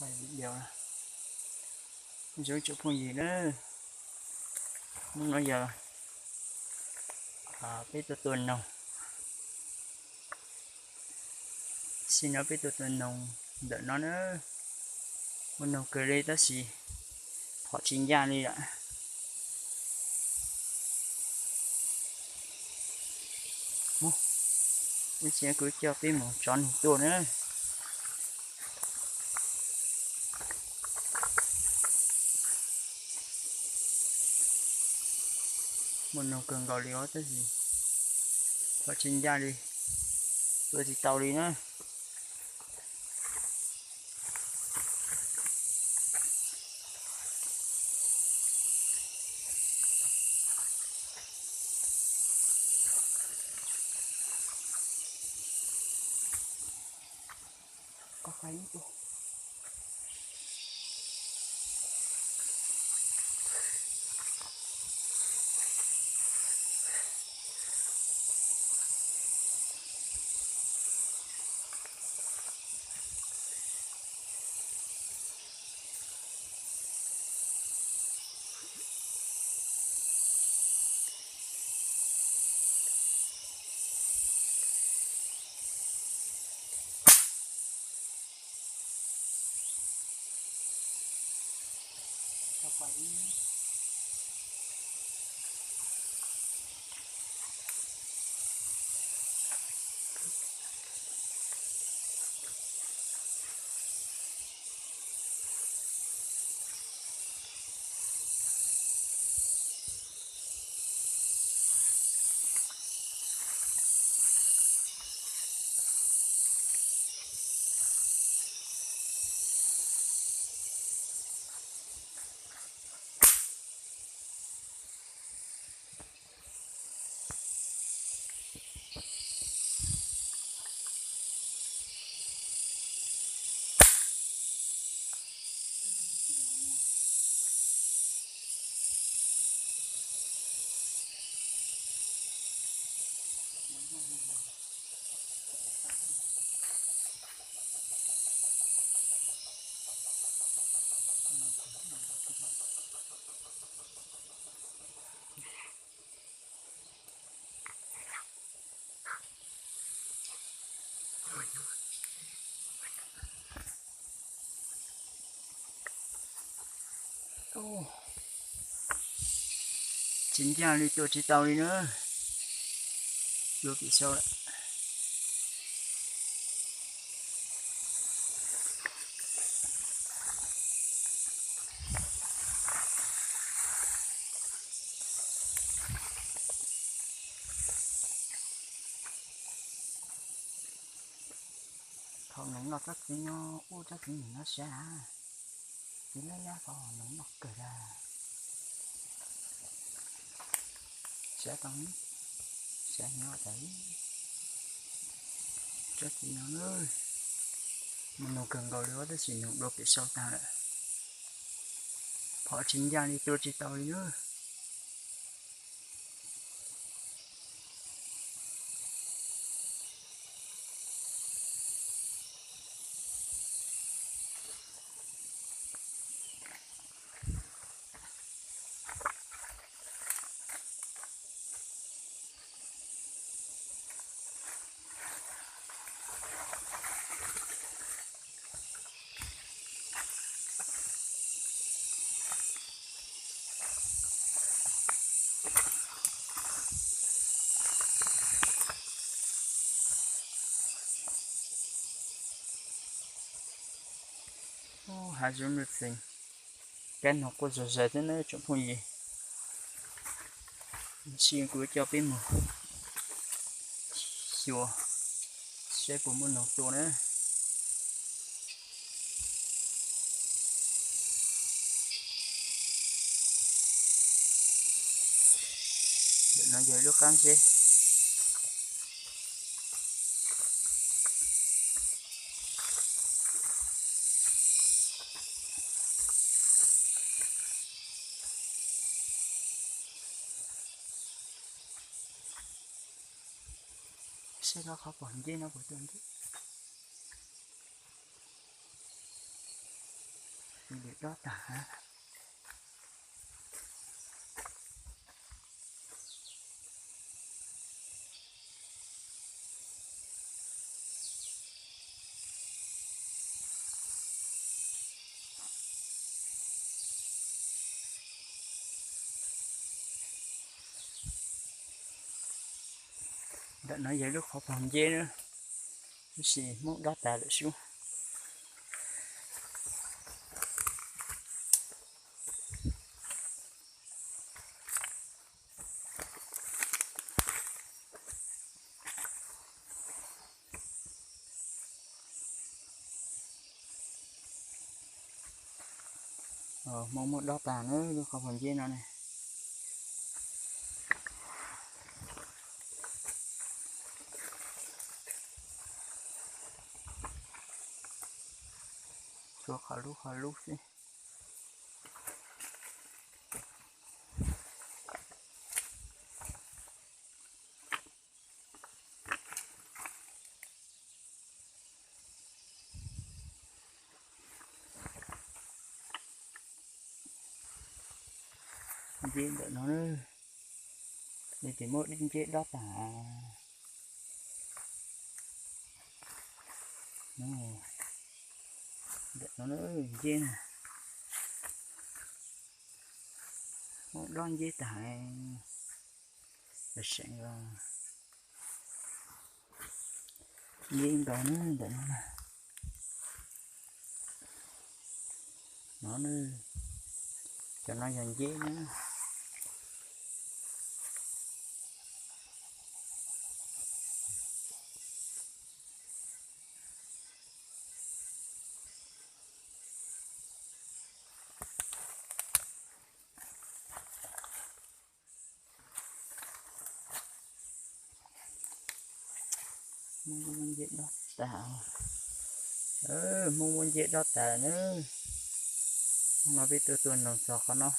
Video, zoo tsoom phooj ywg na, hnub no yog peb tuaj tua noog. Xij no peb tuaj tua noog ntawm no na, muaj noog kawg li tab sis phom tsis ncaj li lawm. Ib pliag kuv coj peb mus tso noog tua na. Muaj noog kawg nkaus li os tab sis phom tsis ncaj li, tua tsis tau li na. Tsis ncaj li, tua tsis tau li na. Dua pem saud lawm. Thaum nws noj tsob txiv no, ua tsob txiv nws noj siab na. Txiv lab lab ko nws noj kawg li. Siab tau, siab nyob tas li. Tsob txiv no, muaj noog kawg nkaus li tab sis noog dua pem saud tag lawm. Phom tsis ncaj li, tua tsis tau li na. Hav zoov nuj txeeg, kab noog quaj zom zaws thiab nawb tsoom phooj ywg. Sij kuv coj peb mus xyuas saib puas muaj noog tua na. Ntawm no yog lub qab zeb. Saib lub qhov pom nceb no puas tuaj nceb. Dob tag. Ntawm no yog lub qhov pog nceb na, tab sis Hmoob dob tas lawm xwb. Hmoob muab dob tas na lub qhov pog nceb no ne. Tshuav qhov lub qhov lub xwb. Nceb ntawm no, nws tsis muab nceb dob tas. Ntawm no nceb na, muab dob nceb tas heev. Tam seem los nceb ntau na ntawm no na. No, cov no yog nceb na. Hmoob muab nceb dob tas. Hmoob muab nceb dob tas na. Hnub no peb tuaj tua noog txog qhov no.